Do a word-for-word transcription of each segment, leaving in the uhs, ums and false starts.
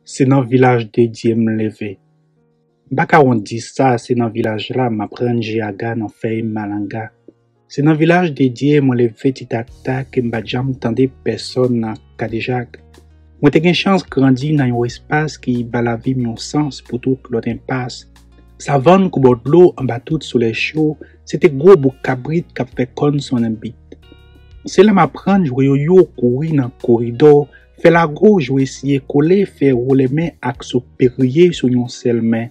Se nan vilaj dedye m leve. M pa ka wont di sa, se nan vilaj la m aprann je aga nan fèy malanga. Se nan vilaj dedye mwen leve titata ke m pa t janm tande pèsòn nan kadejak. Mwen te gen chans grandi nan yon espas ki ba lavi m yon sans pou tout lòt enpas. Savann kou bò dlo anba tout solèy cho, se te gwo bouk kabrit k ap fè kòn sonnen bit. Se la m aprann jwe yoyo, kouri nan koridò, fè lago, jwe siye kole, fè wole men ak soperiye sou yon sèl men.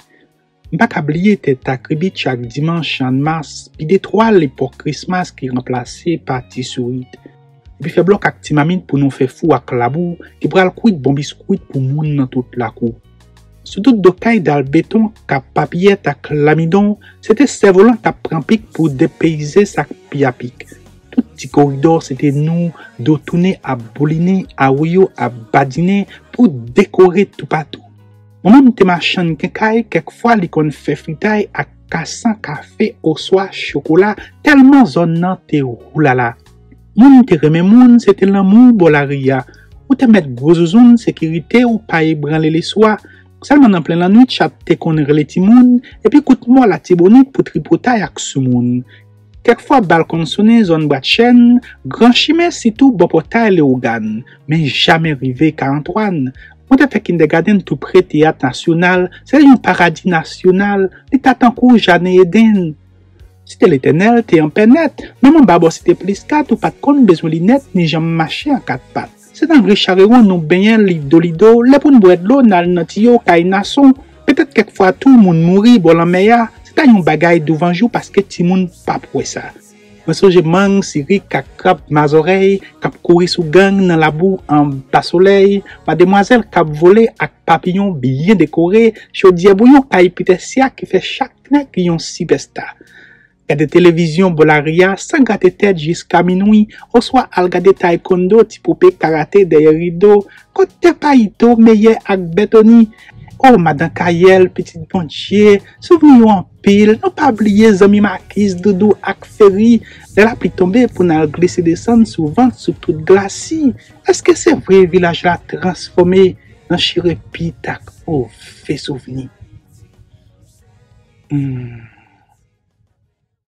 M pa ka bliye tèt akribit chak dimanch Channmas, pi detwa lepòk Krismas ki ranplase pa ti sourit. Epi fè blòk ak ti mamit pou nou fè fou ak labou ki pral kwit bon biskwit pou moun nan tout lakou. Sou tout do kay dal beton k ap papiyèt ak lamidon, se te sèvolan t ap pran pik pou depeyize sa k pi apik. Tout ti koridò se te nou, do tounen ap boulinen, awoyo ap badinen pou dekore toupatou. Manman m te machann kenkay, kèk fwa li konn fè fritay ak kasan kafe oswa chokola, tèlman zòn nan te woulala. Moun te renmen moun, se te lanmou bò lari a. Ou te mèt gwo zouzoun, sekirite ou pa ebranle leswa. Sèlman nan plen lannwit, chat te konn rele timoun, epi kout mò Latibonit pou tripotay ak soumoun. Kèk fwa bal konn sonnen zòn Bratchèn, Gran Chimen, sitou bò pòtay Lewogàn, men jamè rive Ka Antwàn. Mwen te fè kindègadenn tou pre Teyat Nasyonal, se te yon paradi nasyonal, li ta tankou jaden Edenn. Site Letènèl te anpè nèt, menm anba bò Site Plis kat ou pa t konn bezwen linèt ni janm mache an kat pat. Se nan ri Charewon nou benyen lido lido, lè pou n bwè dlo n al nan tiyo kay Nason. Petèt kèk fwa tou moun mouri bò lanmè a, se ta yon bagay douvanjou paske timoun p ap wè sa. Mwen sonje mang, sirik ak krab mazòrèy k ap kouri sou gang nan labou anba solèy, mademwazèl k ap vole ak papiyon byen dekore, chodyè bouyon kay Pitèsya ki fè chak nèg yon sipèsta. Gade televizyon bò lari a san grate tèt jiska minwi, oswa al gade taekwondo, ti poupe karate dèyè rido, kote Payito, Meyè ak Bètoni. O madan Kayèl, pitit Bondye, souvni yo anpil, nou pa bliye zanmi Makis, Doudou ak Feri. Lè lapli tonbe pou n al glise desann sou vant sou tout glasi. Èske se vre vilaj la transfòme nan chire pit ak move souvni? Hmm.